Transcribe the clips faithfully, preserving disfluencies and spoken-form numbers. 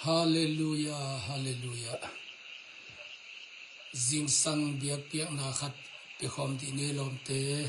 Halleluia, halleluia. Zingsang biakpiakna khat pia khawm dih ni lawmte.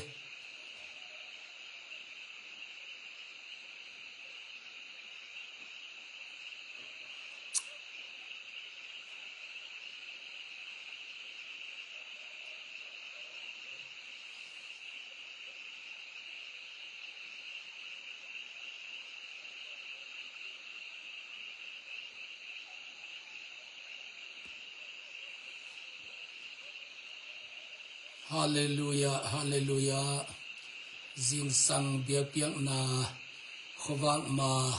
Halleluia, halleluia. Zingsang biakpiakna khuavak ma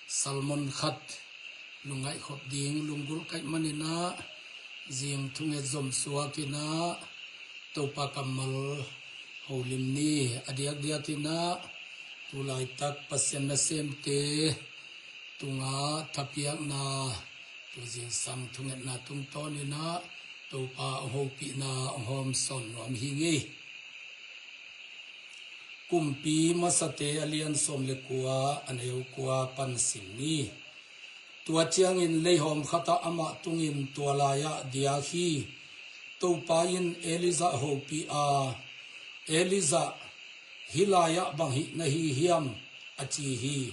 sermon khat lungngaih khop ding lunggulh kaih maninah zing thunget zom suakinah Topa kammal holim ni. A diakdiakinah tu laitak Pasian nasemte tungah thapiakna, tu zingsang thungetna tungtawninah Topa hong hopihna hong hawmsawn nuam hi ngei. Kumpi Masate a lian sawm le kua, a neu kua pan sim ni. Tua ciangin leihawm khatah amah tungin tua lai-ah diak hi. Topa in Elijah hopih a, Elijah, hih lai-ah bang hih na hi hiam? A ci hi.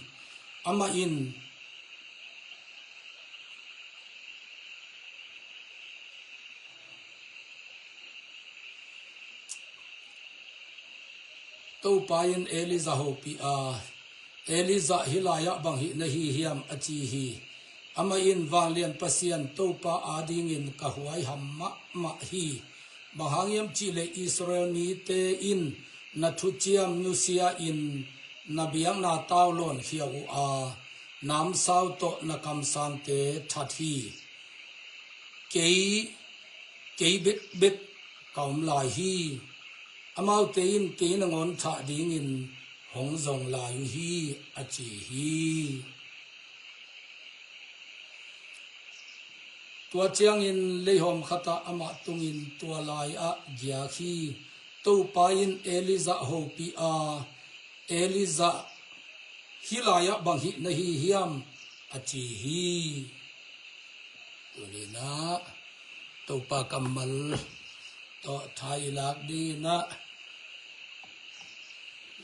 Amah in Topa in Elijah hopih a, Elijah, hih lai-ah bang hih na hi hiam? A ci hi. Amah in, Vanglian Pasian Topa adingin ka huaiham mahmah hi. Bang hang hiam cihleh Israel mite in na thuciam nusia-in na biakna tau lawnkhia uh a, namsau tawh na kamsangte that hi. Kei, kei bekbek ka om lai hi. Amaute in kei nangawn thah dingin hong zong lai uh hi, a ci hi. Tua ciangin leihawm khatah amah tungin tua lai-ah giak hi. Topa in Elijah hopih a, Elijah, hih lai-ah bang hih na hi hiam? A ci hi. Tuninah Topa kammal tawh tha i lak dinginah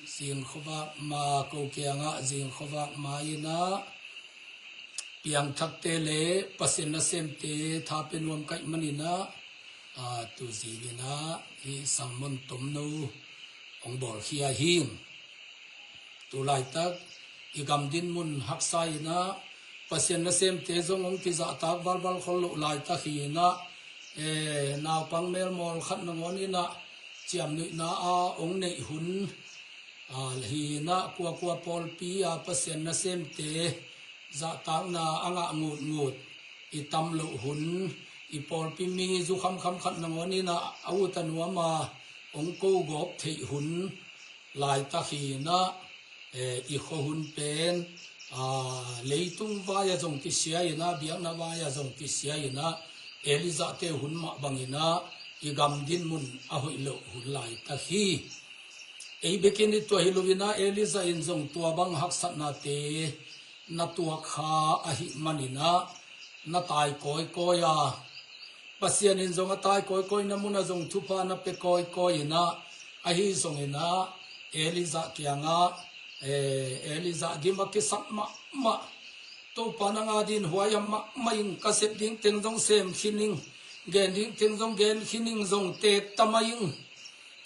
zing khuavak ma ko kiangah zing khuavak ma inah piangthakte le Pasian nasemte tha pia nuam kaih maninah, a, tu zinginah hih sermon tomno hong bawlkhia hi. Tu laitak i gam dinmun haksa inah Pasian nasemte zong hong kizahtak valval khol loh laitak hi inah, e, naupang melmawl khat nangawn inah ciamnuihna a hong neih hun, a, hi inah kuakua pawlpi a Pasian nasemte zahtakna a ngah ngutngut i tam loh hun, i pawlpi mi zu khamkham khat nangawn inah a ut a nuam a hong ko gawp theih hun laitak hi inah, e, i khuahun pen, a, leitung vai-ah zong kisia inah, biakna vai-ah zong kisia inah, Elijah-te hun mah banginah i gam dinmun a hoih loh hun laitak hi. Ei bekin i tua hi lo inah Elijah in zong tua bang haksatnate na tuak kha ahih maninah na tai kawikawi a, Pasian in zong a tai kawikawina munah zong thupha na pia kawikawi inah, ahi zonginah Elijah kiangah, e, Elijah gim a kisap mahmah, Topa nang adingin huaiham mahmah ing, ka sep ding teng zong sem khin ing, gen ding teng zong gen khin ing, zong tek ta mai ing,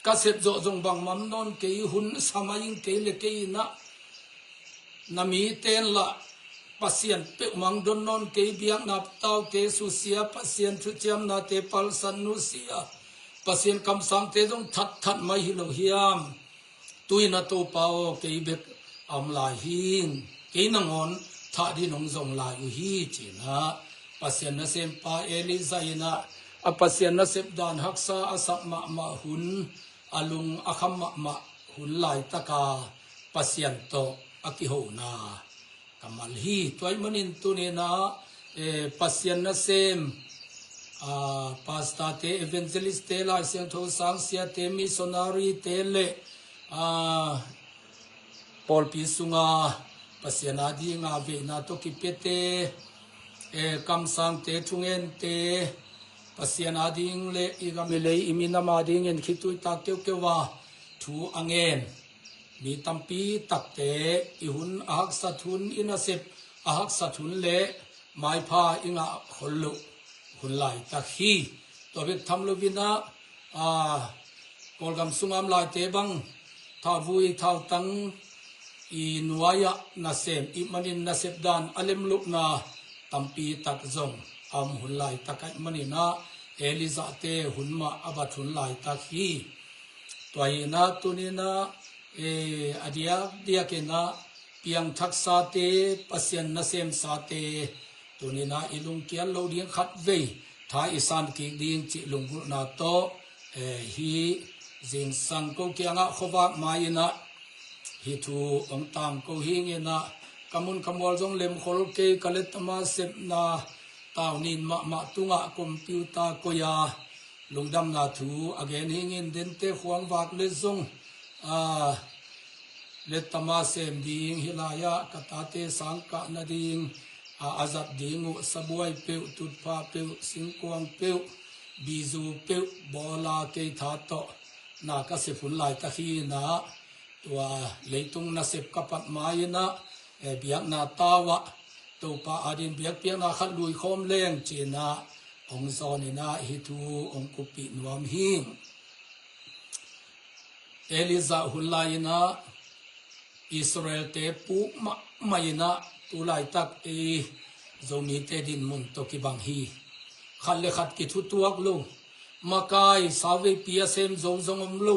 ka sep zawh zong bangmah om nawn kei, hun sa mai ing kei le kei inah, na mite in lah Pasian peuhmah hong don nawn kei, biakna taute susia, Pasian thuciamnate palsan nusia, Pasian kamsangte zong thatthat mai hi lo hiam? Tu inah Topa aw, kei bek a om lai hi. Kei nangawn thah dingin hong zong lai uh hi, ci inah Pasian nasempa Elijah inah a Pasian nasep dan haksa a sak mahmah hun, a lung a kham mahmah hun laitaka Pasian tawh a kihona kammal hi. Tua ahih manin tuninah, e, Pasian nasem, a, pastorte, evangelistte, Lai Siangtho sangsiate, missionaryte le, a, pawlpi sunga Pasian adinga veina tawh kipiate, E, kamsangte, thungente, Pasian ading le i gam i lei i minam adingin khitui tak keukeu a thu a ngen mi tampi takte i hun a haksat hun, i nasep a haksat hun le maipha i ngah khol loh hun laitak hi. Tua bek tham loin ah, a, Kawlgam sungah om laite bang thauvui thautang i nuai-ah nasem i hih manin nasep dan a lemlohna tampi tak zong a om hun laitak ahih manin ah Elijah-te hun mah a bat hun laitak hi. Tua hi-in ah tuni-in ah, e, a diakdiakin ah piangthaksate, Pasian nasemsate, tuni-in ah i lungkiat loh ding, khatvei tha i san kik ding cih lunggulhna tawh, e, hih zingsang ko kiangah khuavak mai-in ah hih thu hong tangko hi ing in ah, ka mun ka mual zong lemkhol kei, ka lettama sepna tau nin mahmah tungah computer koi-a lungdamna thu a gen hi ing in, dente khuang vak le zong, a, lettama sem ding, hih lai-ah ka tate sangkah nading, a, a zat ding uh sabuai peuh, tutphah peuh, singkuang peuh, bizu peuh, bawla kei tha tawh na ka sep hun laitak hi-in ah, tua leitung nasep ka pat mai-in ah, e, biakna tau-ah Topa adingin biakpiakna khat lui khawm leng ci-in ah hong zawn in ah hih thu hong kuppih nuam hi. Elijah hun lai-in ah Israel-te puk mahmah in ah tu laitak ei Zomite dinmun tawh kibang hi. Khat le khat kithutuak lo, makai sauveipi a sem zo zong om lo,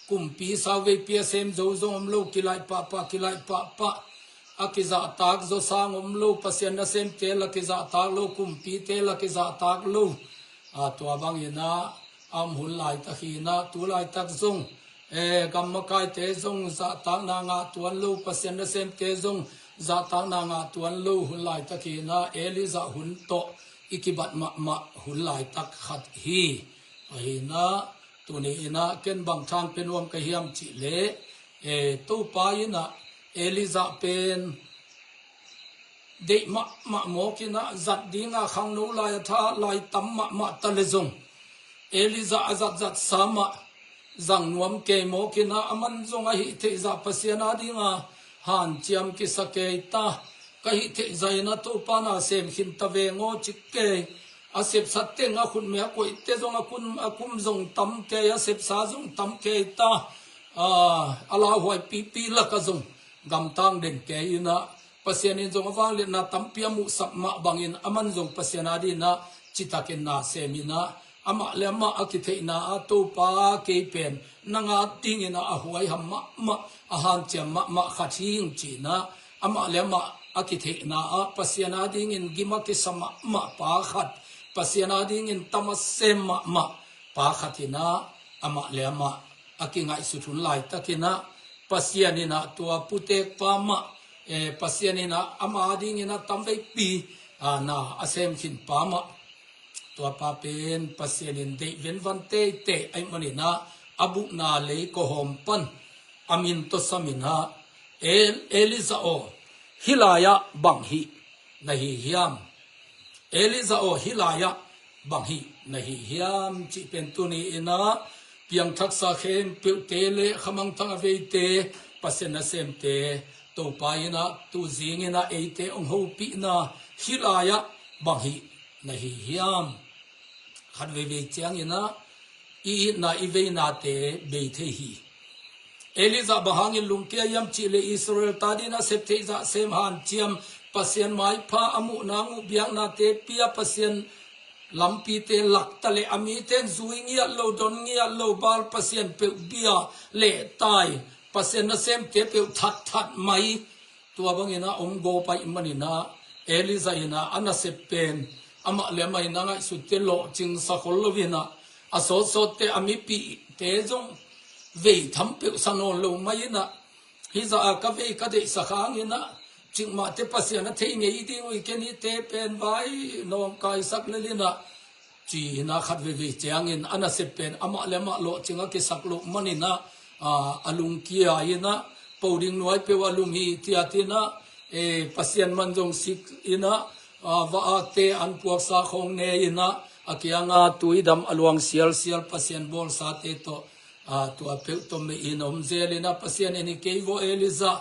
kumpi sauveipi a sem zo zong om lo, kilaih pahpah, kilaih pahpah, a kizahtak zaw sang om lo, Pasian nasemte la kizahtak lo, kumpite la kizahtak lo. A, tua bangin ah a om hun laitak hi-in ah tu laitak zong, e, gam makaite zong zahtakna ngah tuan lo, Pasian nasemte zong zahtakna ngah tuan lo hun laitak hi-in ah Elijah hun tawh i kibat mahmah hun laitak khat hi. Ahi-in ah tuni-in ah ken bang thang pia nuam ka hiam cih leh, e, Topa in ah Elijah pen deih mahmah mawk in ah, zat ding a khangno lai a tha lai tam mahmah ta le zong, Elijah a zatzatsa mah zang nuam kei mawk in ah, aman zong a hih theih zah Pasian ading a hanciam kisa kei ta, ka hih theih zah in ah Topa na sem khin ta veng aw ci kei. A sepsa teng a khutme a koihte zong a kum, a kum zong tam kei, a sepsa zong tam kei ta, a, a lauhuai pipi lakah zong gamtang den kei in ah, Pasian in zong a vangliatna tampi a muhsak mah bangin, aman zong Pasian ading in ah citakin na sem in ah, amah le amah a kitheihna ah Topa, kei pen nang ading in ah a huaiham mahmah, a hanciam mahmah khat hi ing ci-in ah, amah le amah a kitheihna ah Pasian adingin gim a kisa mahmah pa khat, Pasian adingin tam a sem mahmah pa khat in ah, amah le amah a kingaihsut hun laitakin ah, Pasian in ah tua putekpa mah, e, Pasian in ah ama adingin ah tamveipi, a, na a sem khin pa mah, tua pa pen Pasian in deih venvan teitei ahih manin ah, a bukna lei kawhawm pan a min tawh sam in ah, El-, Elijah aw, hih lai-ah bang hih na hi hiam? Elijah aw, hih lai-ah bang hih na hi hiam cih pen tuni-in ah piangthaksa khempeuhte le khamangthang a veite, Pasian nasemte, Topa in ah tuzing in ah eite hong hopihna hih lai-ah bang hih na hi hiam? Khat veivei ciangin ah i itna i veinate bei thei hi. Elijah bang hangin lungkia hiam cih leh Israel-te ading a sep theih zah sem hanciam, Pasian maipha a muh nang uh biaknate pia, Pasian lampite lak ta leh a mite in zui ngiat lo, don ngiat lo, Baal pasian peuh bia leh tai, Pasian nasemte peuh thatthat mai. Tua bangin ah om gawp ahih manin ah, Elijah in ah a nasep pen amah le amah in a ngaihsutte lawhcingsa khol lo in ah, a sawtsawtte, a mipihte zong vei tham peuh sa nawn lo mai in ah, hih zah a ka vei ka deihsak hangin ah, cikmahte Pasian a thei ngei ding uh hi, ken hihte pen vai nawngkaisak lel in ah, ci-in ah khat veivei ciangin a nasep pen amah le amah lawhcing a kisak loh manin ah, a, a lungkia in ah, po ding nuai peuh a lum hi, tiat in ah, e, Pasian man zong sik in ah, a, va-akte an puaksa khawng ne in ah, a kianga tuidam a luang sialsial Pasian bawlsate tawh, a, tua peuh tawh mei in om zel in ah, Pasian in hi kei vaw Elijah,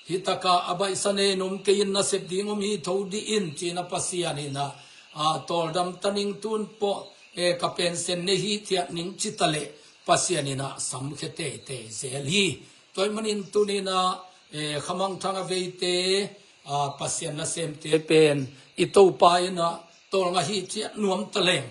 hi taka a baihsa nei in om kei in, nasep ding om hi, tho dih in, ci-in ah Pasian in ah, a, tawldam taning tun pawh, e, ka pension nei hi, thiat ning ci taleh Pasian in ah samkhia teitei zel hi. Tua ahih manin tuni in ah, e, khamangthang a veite, a, Pasian nasemte pen i Topa in ah tawlnga hi ciat nuam taleng,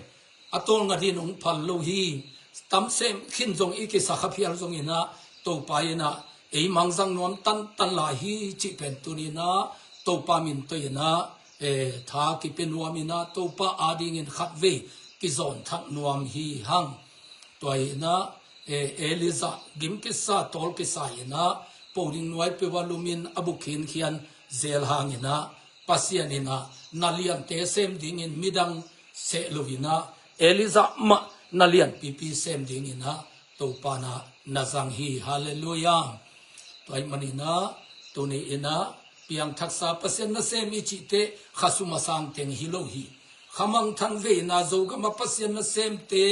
a tawlnga din hong phal lo hi. Tam sem khin zong i kisa kha phial zong in ah, Topa in ah ei mangzang nuam tantan lai hi cih pen tuni in ah Topa min tawh in ah, e, tha kipia nuam in ah, Topa adingin khatvei kizawn thak nuam hi hang. Tua hi in ah, e, Elijah gim kisa, tawl kisa in ah, poding nuai peuh ah lum in a bu khinkhian zel hang in ah, Pasian in ah na liante sem dingin midang seh lo in ah, Elijah mah na lianpipi sem ding in ah, Topa in ah na zang hi. Halleluiah. Tua ahih manin ah, tuni in ah, piangthaksa Pasian nasem i cih teh khasum a sang teng hi lo hi. Khamangthang veina, Zogam a Pasian nasemte,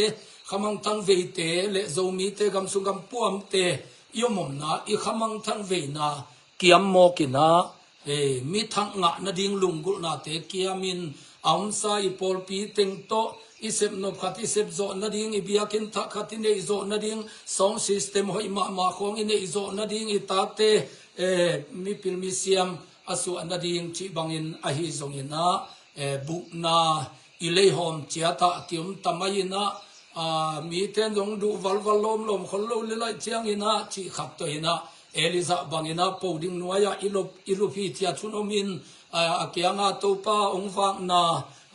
khamangthang veite le Zomite, gamsung gampuamte i om omna, i khamangthang veina kiam mawk in ah, e, mi thak ngah nading lunggulhnate kiamin, a omsa i pawlpi teng tawh i sep nop khat i sep zawh nading, i biakinn thak khat i neih zawh nading, sound system hoih mahmah khawng i neih zawh nading, i tate, e, mipil misiam a suah nading cih bangin ahi zong in ah, e, bukna i leihawm ciat ah kiom ta mai in ah, a, mite in zong duh valval lawmlawm khol lo leh laih ciang in ah, cih khat tawh in ah, Elijah bang in ah poding nuai ah i lup, i lup hi ciat hun om in, a, a kianga Topa hong vakna,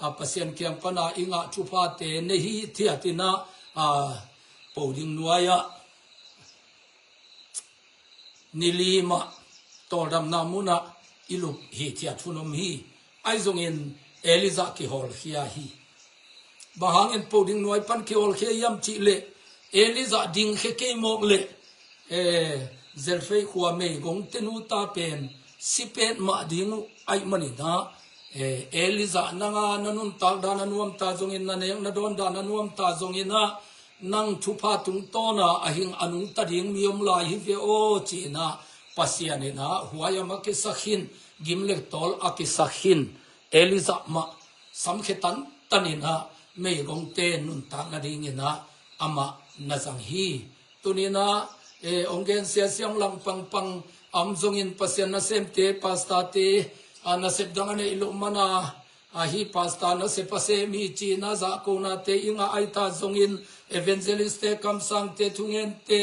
a, Pasian kiang pan ah i ngah thuphate nei hi ciat in ah, a, poding nuai ah ni li mah tawldamna mun ah i lup hi ciat hun om hi. Ahi zongin Elijah kihawlkhia hi. Bang hangin poding nuai pan kihawlkhia hiam cih leh, Elijah dingkhia kei mawk leh, e, Zarephath khua meigongte nuta pen si petmah ding uh ahih manin ah, e, Elijah, nang a na nuntak dan a nuam ta zongin, na nek na dawn dan a nuam ta zongin ah, nang thupha tungtawn a a hing a nungta ding mi om lai hi ve aw, ci-in ah Pasian in ah huaiam a kisa khin, gim le tawl a kisa khin Elijah mah samkhia tantan in ah meigongte nuntak nading in ah amah na zang hi. Tuni in ah, e, hong gen siasia, hong lang pangpang a om zongin Pasian nasemte, pastorte, a, nasep dang a neih loh man a, a, hi pastor nasep a sem hi ci-in ah zahkonate i ngah ahi ta zongin, evangelistte, kamsangte, thungente,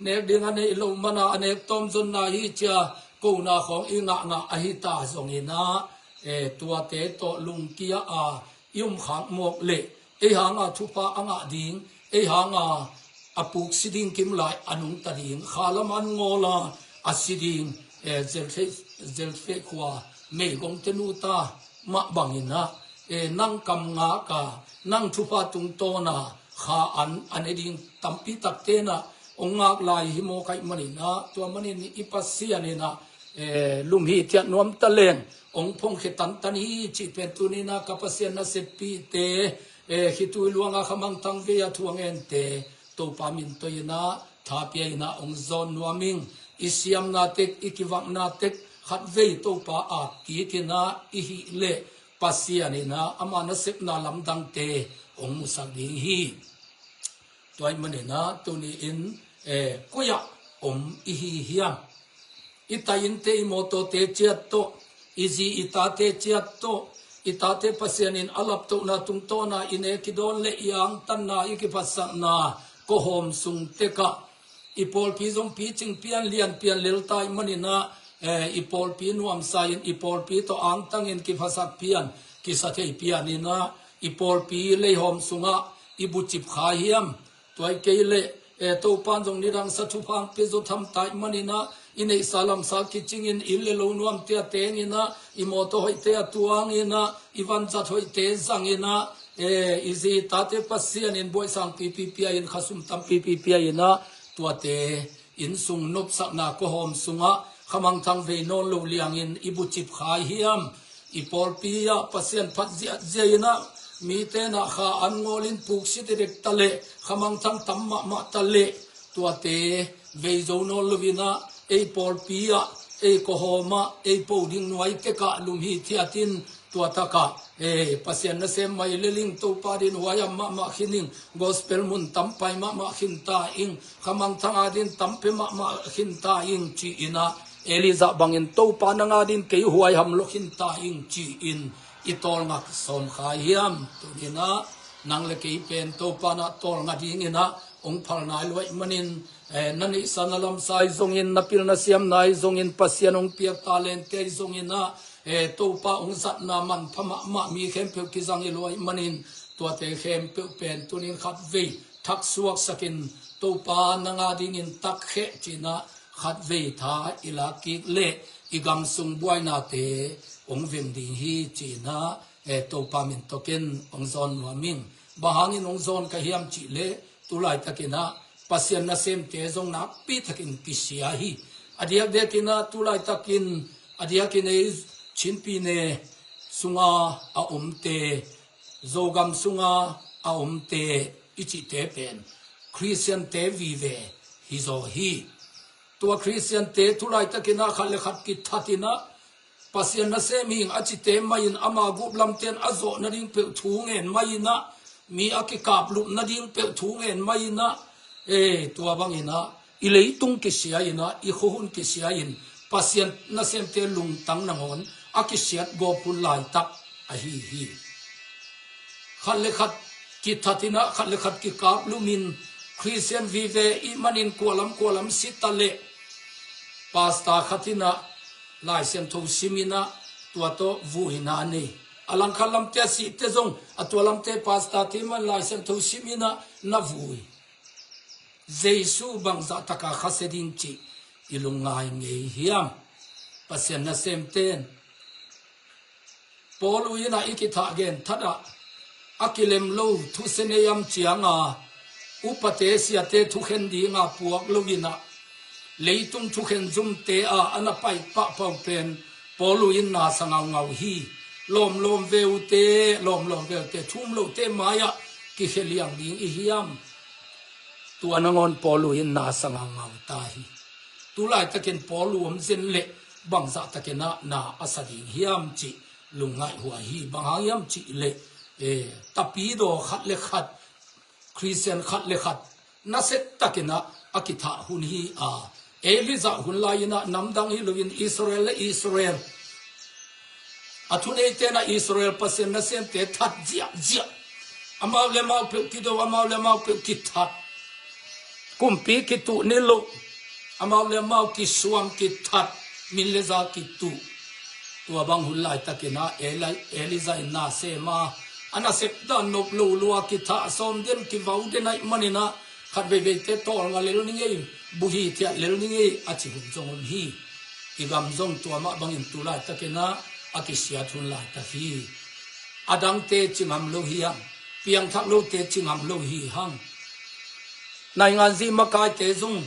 nek ding a neih loh man a, a nek tawm zonna hi ci-a kona khawng i ngahngah ahi ta zongin ah, e, tuate tawh lungkia a i om khak mawk leh, ei hanga thupha a ngah ding, ei hanga a puk si ding kim lai a nungta ding, kha lam an ngawl a a si ding, e, Zarephath, Zarephath khua meigongte nuta mah bang in ah, e, nang kam ngak a, nang thupha tungtawn a kha an a ne ding tampi takte in ah hong ngak lai hi mawk ahih manin ah, tua manin i Pasian in ah, e, lum hi ciat nuam ta leng hong phongkhia tantan hi cih pen tuni in ah ka Pasian naseppihte, e, khitui luang a khamangthang vei a thu a ngente Topa min tawh in ah tha pia in ah hong zawn nuam ing. I siamna tek, i kivakna tek khatvei Topa ap kik in ah i hih leh Pasian in ah ama nasepna lamdangte hong musak ding hi. Tua ahih manin ah tuni in, e, koi ah om i hi hiam? I ta innte, i mawtawte ciat tawh, i zi i tate ciat tawh, i tate Pasian in a laptohna tungtawn a i nek i dawn le i angtanna, i kiphatsakna, kawhawm sung tek ah i pawlpi zong picing pian, lian pian lel ta ahih manin ah, e, i pawlpi nuamsa in, i pawlpi tawh angtang in kiphasak pian, kisa thei pian in ah, i pawlpi leihawm sungah i bucip kha hiam? Tua hi kei leh, e, Topa in zong nidang sa thupha hong pia zo tham ta ahih manin ah, i neihsa lamsa kicing in, inn le lo nuamte a teng in ah, i mawtaw hoihte a tuang in ah, i vanzat hoihte zang in ah, e, i zi i tate Pasian in buaihsang pipi pia in, khasum tam pipi pia in ah, tuate inn sung nopsakna kawhawm sungah khamangthang vei nawn lo liangin i bucip kha hiam? I pawlpi ah Pasian phat ziahziah in ah, mite in ah kha an ngawlin puksi dekdek ta leh, kha mangthang tam mahmah ta leh, tuate vei zo nawn lo in ah, ei pawlpi ah, ei kawhawm ah, ei po ding nuai tek ah lum hithiat in, tua tak ah, eh, Pasian nasem mai lel ing, Topa adingin huaiham mahmah khin ing, gospel mun tam pai mahmah khin ta ing, kha mangthang adingin tam pia mahmah khin ta ing, ci-in ah, Elijah bangin, Topa nang adingin kei huaiham lua khin ta ing, ci-in i tawlnga sawm kha hiam? Tuni in ah nang le kei pen Topa in ah tawlnga dingin ah hong phal nai lo ahih manin, eh, na neihsa na lamsa ahi zongin, na pilna siamna ahi zongin, Pasian hong piak talente ahi zongin ah, eh, Topa hong zatna manpha mahmah mi khempeuh kizang hi lo ahih manin, tuate khempeuh pen tuni in khatvei thaksuaksak in, Topa nang adingin takkhe, ci-in ah khatvei tha i lak kik leh i gam sung buainate hong veng ding hi, ci-in ah, eh, Topa min tawh ken hong zawn nuam ing. Bang hangin hong zawn ka hiam cih leh, tu laitakin ah Pasian nasemte zong nakpi takin kisia hi. A diakdiakin ah tu laitakin, a diakin ei Chin Pyine sunga a omte, Zogam sunga a omte i cihte pen Khristiante vive hi zaw hi. Tua Khristiante tu laitakin ah khat le khat kithat in ah, Pasian nasem hi ing a cite mai in, ama gup lamte in a zawh nading peuh thu ngen mai in ah, mi a kikaplup nading peuh thu ngen mai in ah, eh, tua bangin ah i leitung kisia in ah, i khuahun kisia in, Pasian nasemte lungtang nangawn a kisiat gawp hun laitak ahi hi. Khat le khat kithat in ah, khat le khat kikaplum in, Khristian vive i hih manin kualam kualam si ta leh, pastor khat in ah Lai Siangtho sim in ah, tua tawh vuina nei. A langkhat lamte a sihte zong, a tua lamte pastorte i hih man Lai Siangtho sim in ah na vui. Jesu bangzah taka khasia ding cih i lungngai ngei hiam? Pasian nasemte in, Paul uh in ah i kithah gen thadah, a kilem lo thusia nei am cianga, upate siate thukhen dinga puak lo in ah, leitung thukhen zumte a, a na pai pahpah uh pen Paul uh in na sa ngaungau hi. Lawmlawm ve uhte, lawmlawm ve uhte, thu um lote mai-ah kikhia liang ding i hiam? Tua nangawn Paul uh in na sa ngaungau ta hi. Tu laitakin Paul uh om zen leh bangzah takin ah na a sa ding hiam cih lungngaih huai hi. Bang hang hiam cih leh, eh, tapidaw khat le khat, Khristian khat le khat nasep takin ah a kithah hun hi a, Elijah hun lai-in ah namdang hi loin Israel le Israel, a thuneite in ah Israel Pasian nasemte that ziahziah. Amau le amau peuh kido, amau le amau peuh kithat. Kumpi kituh ni loh, amau le amau kisuam kithat, min le za kituh. Tua bang hun laitakin ah Eli-, Elijah in na sem a, a nasep dan nop lo lua, kithah sawm den, kivau den ahih manin ah, khat veiveite tawlnga lel ni ngei, bu hithiat lel ni ngei a ci hun zong om hi. I gam zong tua mah bangin tu laitakin ah a kisiat hun laitak hi. A dangte ci ngam lo hi hang, piangthak lote ci ngam lo hi hang. Nainganzi makaite zong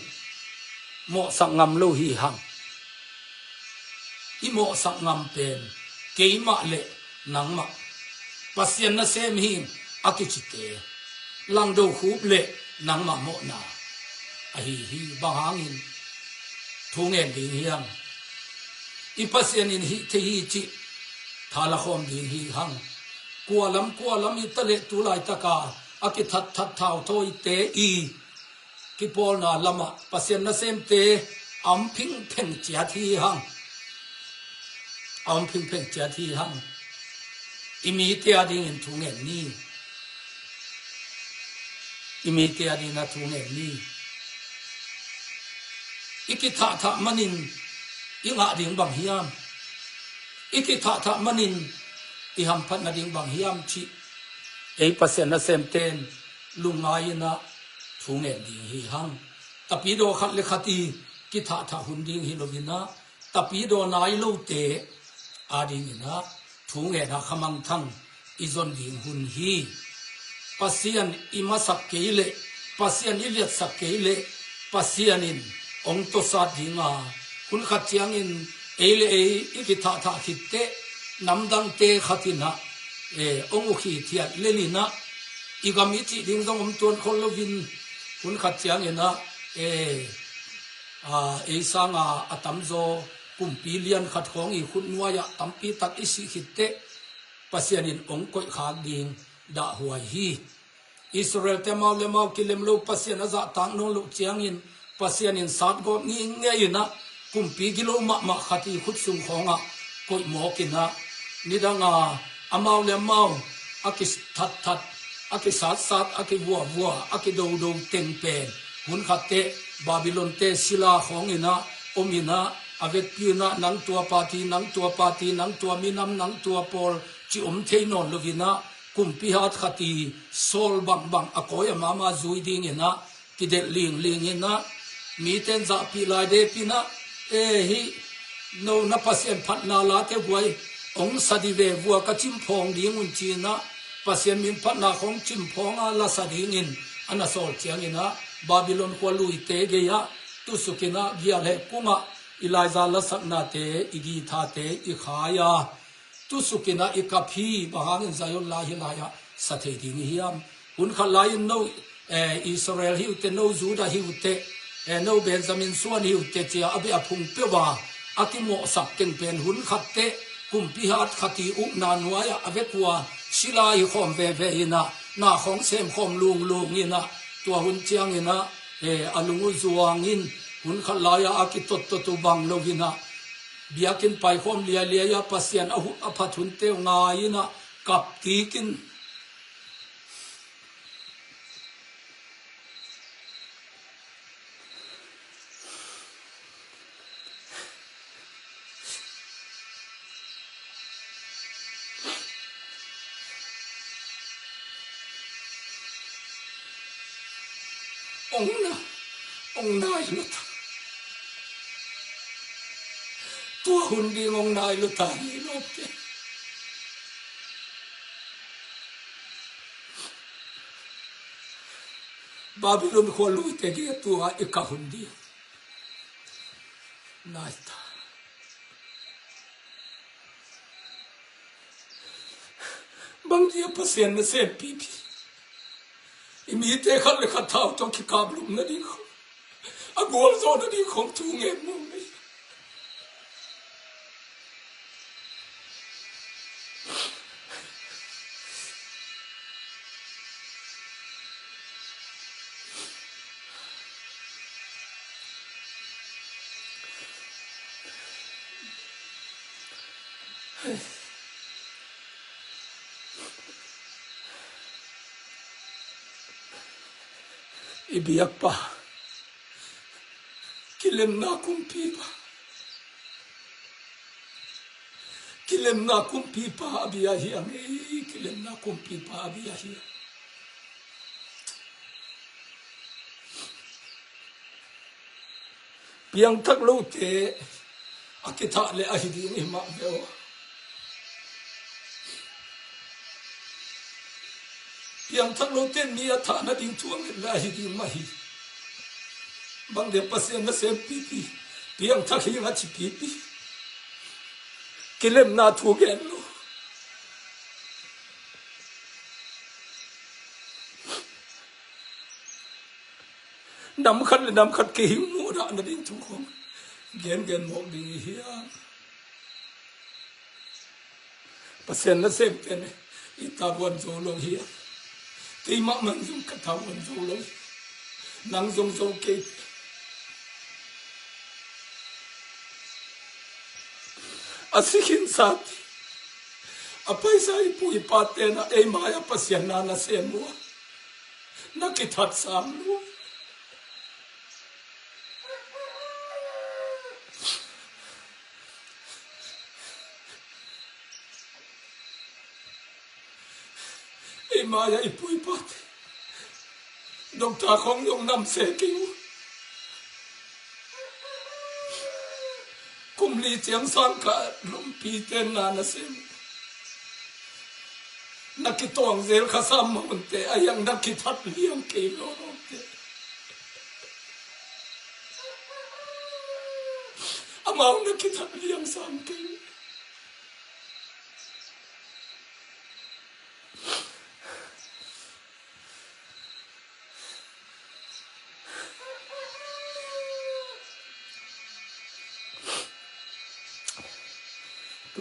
mawhsak ngam lo hi hang. I mawhsak ngam pen keimah le nangmah, Pasian nasem hi ing a kicite, Langdo Khup le nangmah mawhna ahi hi. Bang hangin thu ngen ding hiam? I Pasian in hih thei hi cih thala khawm ding hi hang. Kualam kualam i ta leh tu laitaka a kithatthat thauthawite i kipawlna lamah Pasian nasemte a om phingpheng ciat hi hang. A om phingpheng ciat hi hang. I mite adingin thu ngen ni. I mite adingin a thu ngen ni. I kithahthah manin i ngah ding bang hiam? I kithahthah manin i hamphat nading bang hiam cih ei Pasian nasemte in lungngai-in ah thu ngen ding hi hang. Tapidaw khat le khat i kithahthah hun ding hi loin ah, tapidaw nai lote adingin ah thu ngen ah khamangthang i zon ding hun hi. Pasian i masak kei leh, Pasian i liatsak kei leh, Pasian in hong tawsat ding a, hun khat ciangin ei le ei i kithahthah khit teh, namdangte khat in ah, eh, hong ukhi thiat lel in ah, i gam i cih ding zong om tuan khol loin, hun khat ciangin ah, eh, ah, ei sanga a tamzaw kumpi lian khat khawng i khut nuai-ah tampi tak i sih khit teh Pasian in hong koihkhak ding dahhuai hi. Israel-te amau le amau kilem lo, Pasian a zahtak nawn loh ciangin Pasian in satgawp ngingei in ah, kumpi gilo mahmah khat i khut sung khawngah koih mawk in ah, nidanga amau le amau a kithatthat, a kisatsat, a kivuavua, a kidodo teng pen hun khat teh Babylon-te sila khawng in ah om in ah, a vekpi in ah nang tua party, nang tua party, nang tua minam, nang tua pawl ci om thei nawn loin ah, kumpi hat khat i sawl bangbang a kawi a mama zui dingin ah kidelh lingling in ah, mite in zahpih lai dep in ah, eh, hih no na Pasian phatna late huai hong sa dih ve, vua ka cimphawng ding un ci in ah, Pasian min phatna khawng cimphawng a lasa dingin a na sawl ciangin ah, Babylon khua luite gei-ah tusuk in ah, gialheh kungah i laiza lasaknate, i guitar-te i khai a, tusuk in ah i kap hi. Bang hangin Zion lai hih lai-ah sa thei ding i hiam? Hun khat lai-in no, eh, Israel hi uh teh, no Judah hi uh teh, eh, no Benjamin suan hi uh teh ci-a a beh a phung peuh a a kimawhsak teng pen hun khat teh kumpi hat khat i ukna nuai-ah a vek uh a sila hi khawm veve in ah, na khawng sem khawm lunglung in ah, tua hun ciangin ah, eh, a lung uh zuang in, hun khat lai-ah a kitottot uh bang lo in ah, biakinn paikhawm liailiai-a Pasian a hu-, a phat hunte uh ngai in ah kap kik in. Ong na, ong nai lo ta. Tua hun ding ong nai lo ta hi lo te. Babylon khua luite gei-ah tua i kah hun ding nai ta. Bang dia Pasian nasem pipi i mite khat le khat thau tawh kikaplum nading khawng, a gualzawh nading khawng thu ngen mawk na hi. I biakpa, kilemna kumpipa, kilemna kumpipa a bia hi a ngei, kilemna kumpipa a bia hi a. Piangthak lote a kithah le ahi ding hi mah ve aw. Piangthak lote mi a thah nading thu a nget le ahi ding mah hi. Bang dia Pasian nasem pipi, piangthak hi nga ci pipi, kilemna thu gen lo. Nam khat le nam khat kihing muhdah nading thu khawng gengen mawk ding i hiam? Pasian nasemte in i tavuan zo lo hiam? Keimah man zong ka tavuan zo lo hi. Nang zong zo kei. A si khinsa, a paisa i pu i pate in eima a Pasian na nasem uh a, na kithat sam lo. Eima a i pu i pate, doctor khawng zong namse kei uh. Kum li ciang sang kha lumpite na nasem, na kituang zel kha sam mah hunte, a hiang na kithat liang kei lo lo te. Amau na kithat liang sam kei.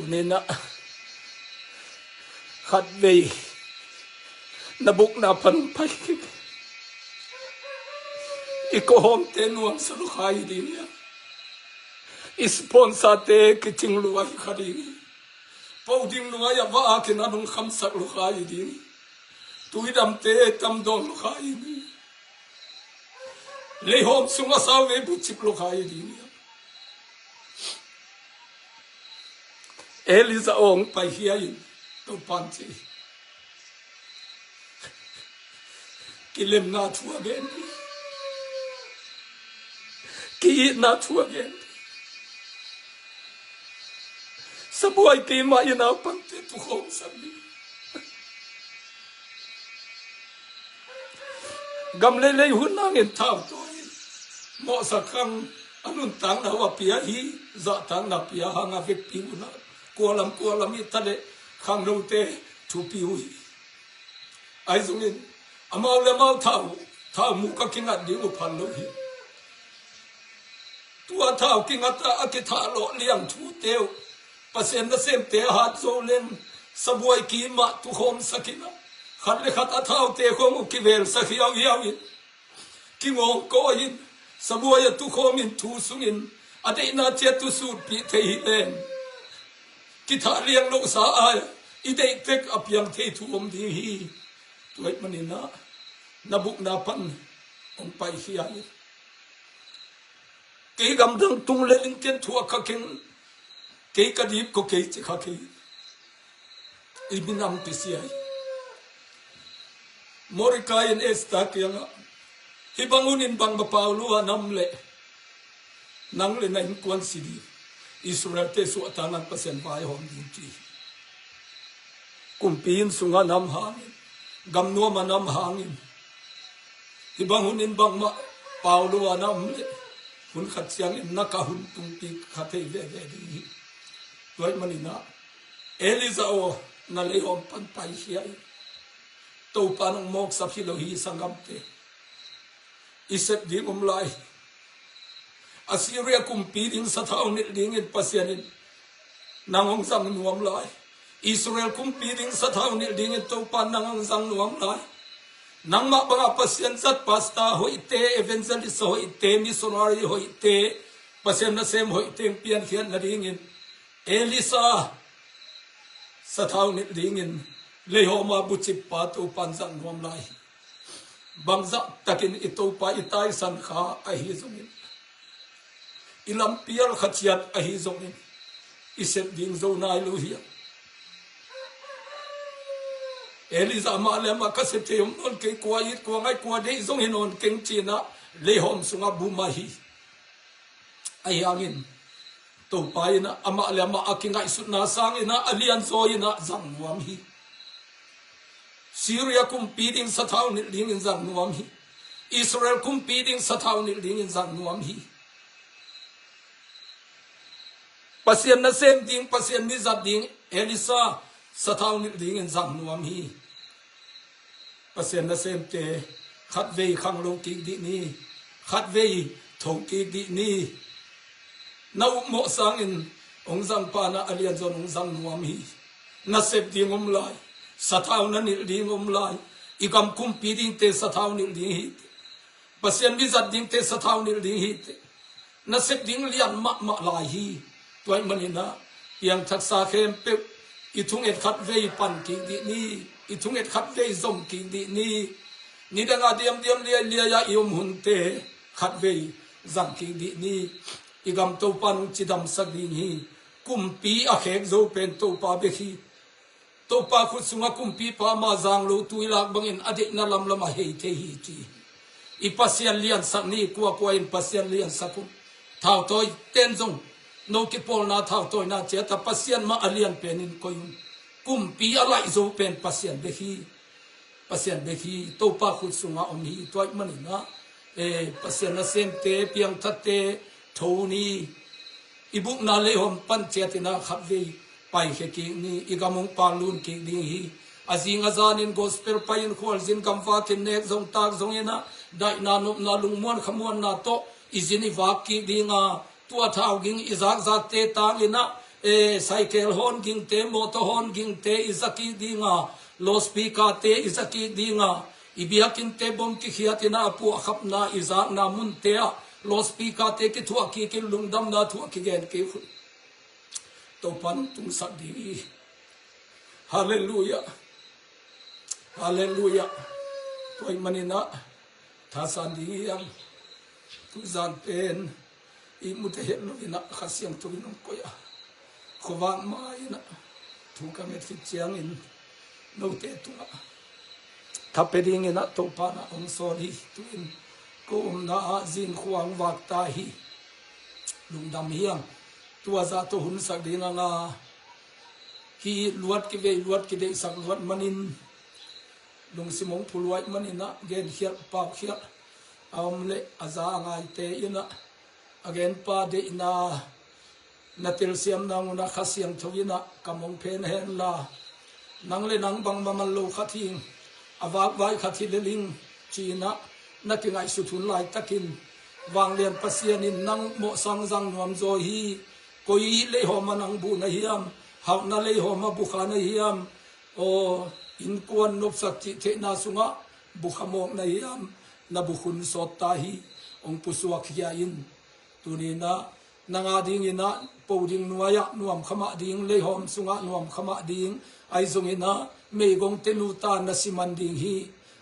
Ninah khatvei na bukna pan hong pai kik. I kawhawmte nuamsa lukha hi ding hi a, i sponsor-te kicing lua hi kha ding hi. Po ding nuai-ah va akin a nung khamsak lukha hi ding hi. Tuidamte tamdawn lukha hi ding hi. Leihawm sungah sauvei bucip lukha hi ding hi a. Elijah aw hong paikhia in, Topan ci. Kilemna thu a gen ding, ki-itna thu a gen ding. Sabuai keimah i naupangte tukhawmsak ding. Gam leilei hun hangin thau tawi in mawhsak khang a nuntakna uh a pia hi. Zahtakna pia hang a vekpi unah kualam kualam i ta le khangnote thupi uh hi. Ahi zongin amau le amau thau, thau muk a kingat ding uh phal lo hi. Tua thau kingat a a kithahlawh liang thute uh Pasian nasemte a hat zo leng sabuai kimah tukhawmsak in a, khat le khat a thaute khawng uh kivelsak hiauhiau in, kingawngkawi in, sabuai a tukhawm in thu sungin a deihna ciat tusutpih thei hi leng kithah liang lohsa a i deih tek a piang thei thu om ding hi. Tua ahih maninah na bukna pan hong paikhia hi. Kei gamdang tung le lingtian thuak kha keng, kei ka dip ko kei ci kha kei. I minam pisia hi. Mordecai in Esther kiangah hih bang hunin bangmah pau lua nam leh nang le na innkuan si ding, Israel-te suahtakna Pasian vaihawm ding ci hi. Kumpi inn sungah nam hangin, gamnuam a nam hangin, hih bang hunin bangmah pau lua nam leh hun khat ciangin na ka hun tungpi kha thei veve ding hi. Tua ahih maninah Elijah aw, na leihawm pan paikhia in. Topa nong mawksak hi lo hi sanggamte. I sep ding om lai hi. Assyria kumpi ding sathau nilh dingin Pasian in nang hong zang nuam lai. Israel kumpi ding sathau nilh dingin Topa nang hong zang nuam lai. Nangmah banga Pasian zat pastor hoihte, evangelist hoihte, missionary hoihte, Pasian nasem hoihte hong piankhiat nadingin Elisha sathau nilh dingin leihawma bucippa Topan zang nuam lai hi. Bangzah takin i Topa i taisan kha ahi zongin, i lampial kha ciat ahi zongin, i sep ding zo nai lo hiam? Elijah amah le amah ka sep thei om nawn kei, kua it kua ngai kua deih zong hi nawn keng cinah leihawm sungah bum ahi. Ahi hangin Topa inah amah le amah a kingaihsutna sanginah a lianzaw inah zang nuam hi. Syria kumpi ding sathau nilh dingin zang nuam hi. Israel kumpi ding sathau nilh dingin zang nuam hi. Pasian nasem ding, Pasian mizat ding Elisha sathau nilh dingin zang nuam hi. Pasian nasemte, khatvei khanglo kik dih ni, khatvei tho kik dih ni. Na upmawh sangin hong zang panah a lianzawn hong zang nuam hi. Na sep ding om lai, sathau na nilh ding om lai, i gam kumpi dingte sathau nilh ding hi. Pasian mizat dingte sathau nilh ding hi teh. Nasep ding lian mahmah lai hi. Tua ahih maninah piangthaksa khempeuh i thunget khatvei pan kik dih ni. I thunget khatvei zom kik dih ni. Nidanga diamdiam liailiai-a i om hunte khatvei zang kik dih ni. I gam Topa nong cidamsak ding hi. Kumpi a khek zo pen Topa bek hi. Topa khut sungah kumpipa ama zang lo tuilak bangin a deihna lamlam a hei thei hi ci hi. I Pasian liansak ni, kuakua in Pasian liansak un. Thautawi ten zong no kipawlna thautawina ciata Pasian mah a lian penin koi un. Kumpi a laih zo pen Pasian bek hi. Pasian bek hi. Topa khut sungah om hi. Tua ahih maninah, eh, Pasian nasemte, piangthakte tho ni. I bukna leihawm pan ciatinah khatvei paikhia kik ni. I gam hong pallun kik ding hi. A zing a zanin gospel pai-in khualzin gamvakin nek zong tak zonginah daihna nopna lungmuan khamuanna tawh i zin i vak kik dinga, tua thau ging i zakzakte tanginah E, cycle hon gingte, motor hon gingte i zakik dinga, loudspeaker te i zakik dinga, i biakinnte bom kikhiatina a puahkhapna i zakna munte ah loudspeaker te kithuah kikin lungdamna thu a kigen kik hun Topan tungsak ding hi. Halleluiah. Halleluiah. Tua ahih maninah thasan ding hi hang. Tuzan pen ihmu thei het loinah Kha Siangtho in hong koih a, khuavak ma-inah thu ka nget khit ciangin note tungah tha pia dinginah Topa nah hong sawl hi. Tu-in ko omna ah zin khua hong vak ta hi. Lungdam hi hang. Tua zah tawh hunsak ding hang a, hih luat kivei luat kideihsak luat manin lungsim hong phuluai maninah genkhialh paukhialh a om leh a za a ngaite inah a genpa deihna na telsiamna munah Kha Siangtho inah kam hong phen henla, nang le nang bangmah man lo khat hi, a vakvai khat hi leling ci-inah na kingaihsut hun laitakin, Vanglian Pasian in nang mawhsang zang nuamzaw hi. Koi leihawma nang bu na hiam? Hauhna leihawma bu kha na hiam? Aw, innkuan nopsak cih theihna sungah bu kha mawk na hiam? Na bu khun sawt ta hi. Hong pusuak khia in. Tuninah nang a dinginah po ding nuai-ah nuam kha mah ding, leihawm sungah nuam kha mah ding, ahi zonginah meigongte nuta na siman ding hi.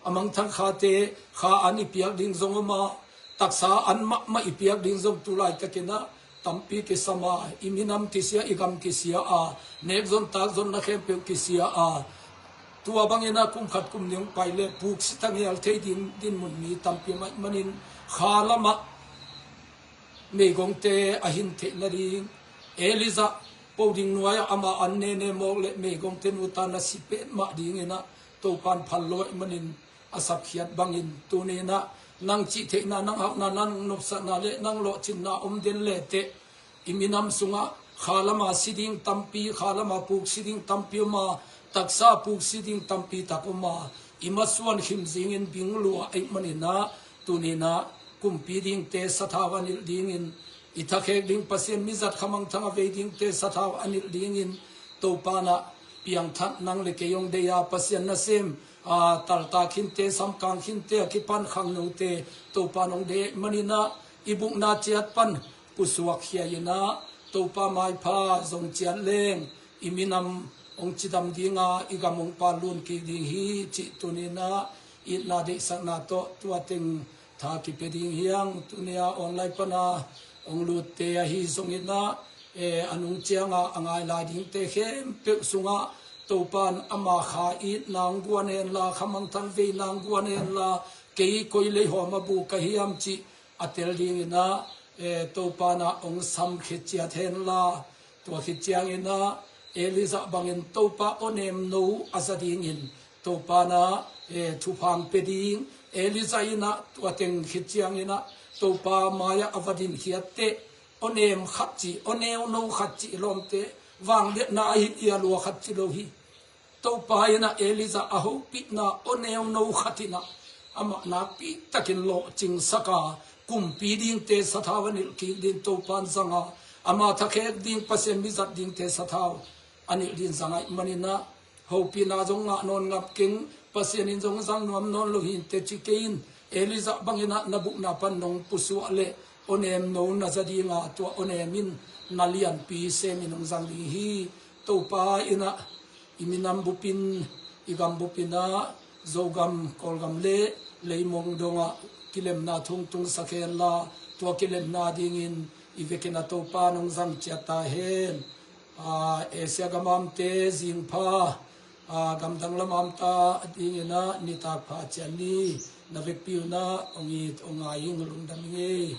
A mangthang khate kha an i piak ding zong om a, taksa an mahmah i piak ding zong tu laitakinah tampi kisam a, i minam kisia, i gam kisia a, nek zon tak zon na khempeuh kisia a, tua banginah kum khat kum nih hong pai le puksi tangel thei ding dinmun mi tampi om ahih manin kha lamah meigongte a hin theih nading, Elijah po ding nuai-ah ama an nene mawk le meigongte nuta na si petmah dinginah Topan phal lo ahih manin a sapkhiat bangin tuninah nang cih theihna, nang hauhna, nang nopsakna le nang lawhcinna om den leteh i minam sungah kha lama si ding tampi, kha lama puksi ding tampi om a, taksa puksi ding tampi tak om a, i masuan khim zingin bing lua ahih maninah tuninah kumpi dingte sathau a nilh dingin, i thakhek ding Pasian mizat khamangthang a vei dingte sathau a nilh dingin Topa nah piangthak nang le kei hong deih a, Pasian nasem a, talta khinte, samkang khinte a kipan khangnote Topa nong deih maninah i bukna ciat pan pusuak khia inah Topa maipha zong ciat leng i minam hong cidam dinga, i gam hong pallun kik ding hi cih tuninah itna deihsakna tawh tua teng tha kipia ding hi hang. Tunia online pana hong lutte ahi zonginah, e, a nung cianga a ngai lai dingte khempeuh sungah Topan ama kha itna hong guan henla, khamangthang veina hong guan henla, kei koi leihawma bu ka hiam cih a tel dinginah, e, Topa nah hong samkhia ciat henla, tua khit cianginah Elijah bangin Topa awnemno a za dingin Topa nah, e, thupha hong pia ding. Elijah inah tua teng khit cianginah Topa mai-ah a va dinkhiatteh awnem khat cih, awneuno khat cih lawmte vangliatna a hi, ia lua khat ci lo hi. Topa inah Elijah a hopihna awneuno khat inah amah nakpitakin lawhcingsak a, kumpi dingte sathau a nilh kik ding Topan zanga, ama thakhek ding Pasian mizat dingte sathau a nilh ding zang ahih maninah hopihna zong ngah nawn ngap keng, Pasian in zong zang nuam nawn lo hinte ci kei in. Elijah banginah na bukna pan nong pusuah leh awnemno na za dinga, tua awnem in na lianpi semin hong zang ding hi. Topa inah i minam bupin, i gam bupinah Zogam, Kawlgam le leimong dongah kilemna thu hong tungsak henla, tua kilemna dingin i vekin a Topa nong zang ciat ta hen. A, Asia gam amte zingpha, a, gamdang lam amta dinginah nitak pha ciat ni. Na vekpi unah hong it hong ngai ing, lungdam ing ei.